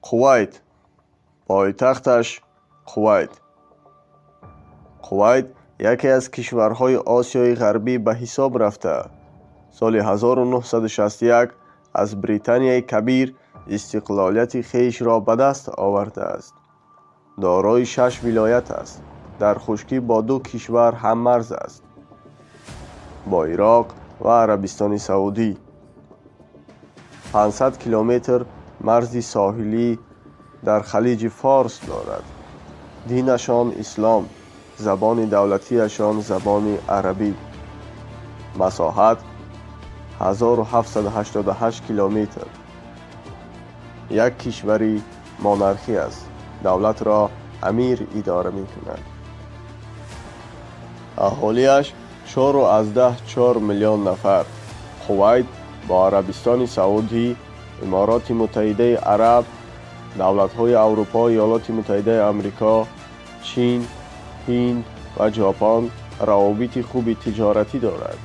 Кувайт. Пойтахташ Кувайт. Кувайт яке аз кишварҳои Осиёи Ғарбӣ ба ҳисоб рафта, соли 1961 аз Британияи Кабир истиқлолияти хешро ба даст овардааст. Дорои шаш вилоят аст. Дар хушкӣ бо ду кишвар ҳаммарз аст: бо Ироқ ва Арабистони Саудӣ. 500 километр марзи соҳилӣ дар Халиҷи Форс дорад. Динашон ислом, забони давлатиашон забони арабӣ. Масоҳат 1788 километр. Як кишвари монархӣ аст. Давлатро амир идора мекунад. Аҳолиаш 4,4 миллион нафар. Кувайт бо Арабистони Саудӣ, Имороти Муттаҳидаи Араб, давлатҳои Аврупо, Иёлоти Муттаҳидаи Амрико, Чин, Ҳинд ва Ҷопон равобити хуби тиҷоратӣ дорад.